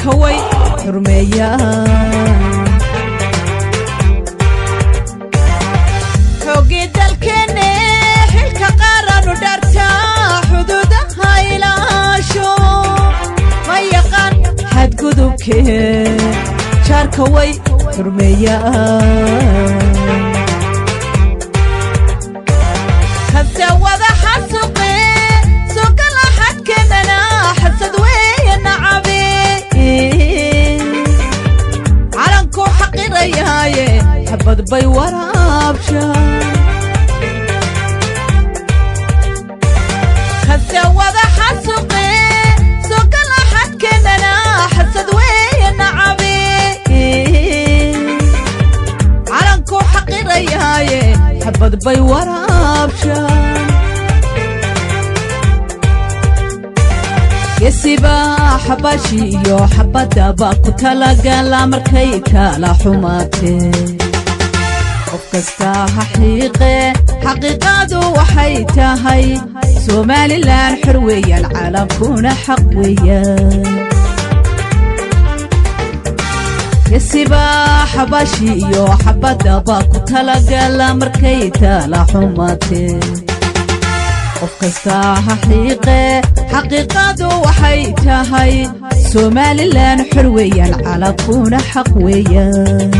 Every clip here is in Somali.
Jaarka way xurmeeyaan. Xoogii dalkeenne xilka qaaranu dhartaa, xuduudaha ilaasho, ma yaqaan xadgudubkee, jaarka way xurmeeyaan. Kase wada xasuqe sogala xadkeennana xasad weeye nacabe, calankuu xaqirayaaye xabad bay waraabshaan. Kase wada xasuqe sogala xadkeennana xasad weeye nacabe, calankuu xaqirayaaye xabad bay waraabshaan. Gesiba xabashi iyo xabadaba ku talagala markay tala xumaatee, qof kasta ha xiiqe, xaqiiqadu waxay tahay Somalilan xor weeyaan, caalamkuna xaq weeyaan. Gesiba xabashi iyo xabadaba ku talagala markay tala xumaatee, qof kasta ha xiiqe, xaqiiqadu waxay tahay Somalilan xor weeyaan, caalamkuna xaq weeyaan.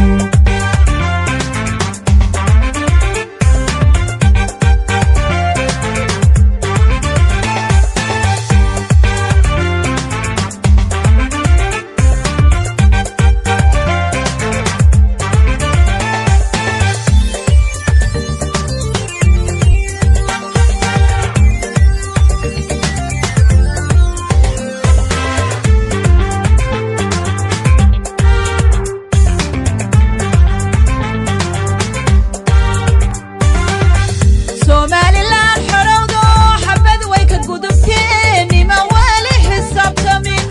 Somalilan xorowdo xabad way ka gudubteen, nima wali xisaabtamin,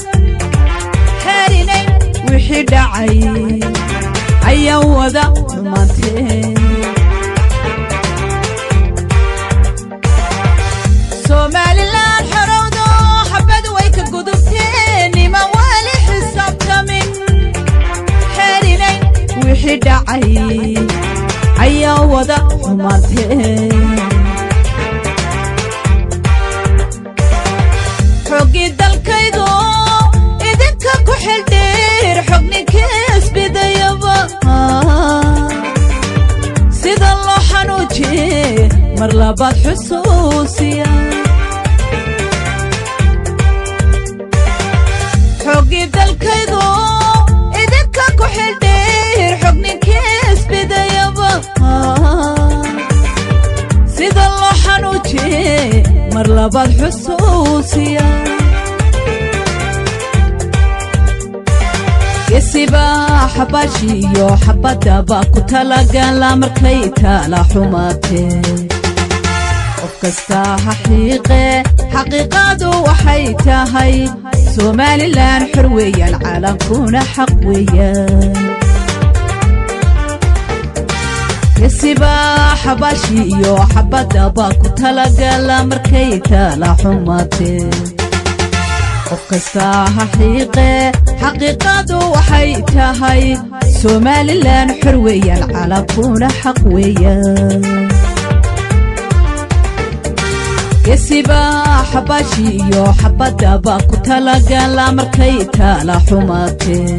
xeerinayn wixii dhacay ayaa wada xumaanteen. Somalilan xorowdo xabad way ka gudubteen, nima wali xisaabtamin, xeerinayn wixii dhacay ayaa wada xumaanteen. Xoggii dalkaygo idinka ku xildheer, xogninkeesbidayaba sida loo xanuujiye mar labaad xusuusiya. Xoggii dalkaygo idinka ku xildheer, xogninkeesbidayaba sida loo xanuujiye mar labaad xusuusiya. Gesiba xabashi iyo xabadaba ku talagala markay tala xumaatee, qof kasta ha xiiqe, xaqiiqadu waxay tahay Somalilan xor weeyaan, caalamkuna xaq weeyaan. Gesiba xabashi iyo xabadaba ku talagala markay tala xumaatee, qof kasta ha xiiqe, xaqiiqadu waxay tahay Somalilan xor weeyaan, caalamkuna xaq weeyaan. Gesiba xabashi iyo xabadaba ku talagala markay tala xumaatee.